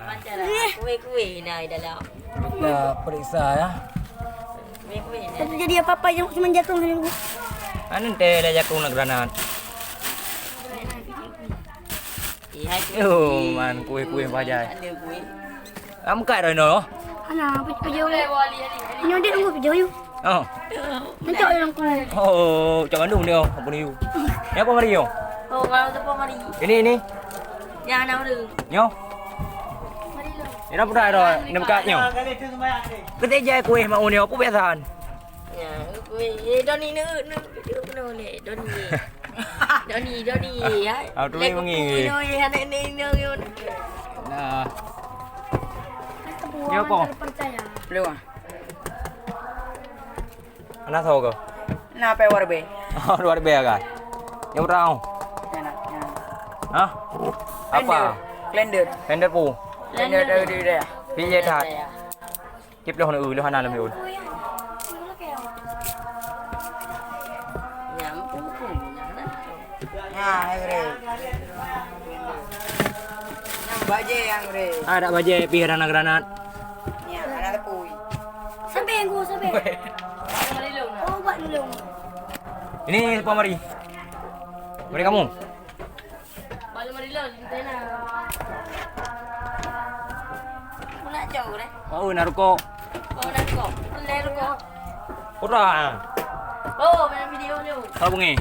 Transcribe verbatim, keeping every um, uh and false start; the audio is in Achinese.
Macam kueh-kueh na di dalam. Kita periksa ya. Kueh-kueh na. Tapi jadi apa-apa yang cuma jatuh dulu. Anu teh lah jatuh nak granat. Eh, hai kueh. Oh, man, kueh-kueh bajai. Ada kueh. Am kat dah no. Ana, apa video? Nyoe dia tunggu video you. Oh. Nanti orang kulit. Oh, cak bandum dia, apa ni you? Ni apa mari you? Oh, kalau tu apa mari? Ini, ini. Yang anak orang. Nyo. Mari lo. Ini apa dah dah? Ni buka nyo. Kita jai kuih mau ni, apa biasaan? Ya, kuih. Eh, Doni ni, ni, ni, ni, ni, Doni. Doni, Doni, ya. Ah, tu memang ni. Doni, ya, ni, ni, ni, ni. Nah. Dia apa? Belum ah. Ana soe keuh? Na pèng dua ribèe. Dua ribèe kan? Nyang berapa? Hah? Apa? Fender. Fender pu. Fender dari daerah. Pi jai that. Cit lôn, lôn hana lôn. Nyang pun, nyang na. Ha, hai bre. Nyang bajèe nyang bre. Ah, dak bajèe pih granat-granat. Nyang hana tepui. Sampai yang gua sampai. Oh, buat dulu. Ini apa mari? Mari kamu. Baru mari lo, lintena. Aku nak jauh deh. Oh, nak rukok. Oh, nak rukok. Boleh rukok. Kurang. Oh, main video dulu. Kalau bunyi.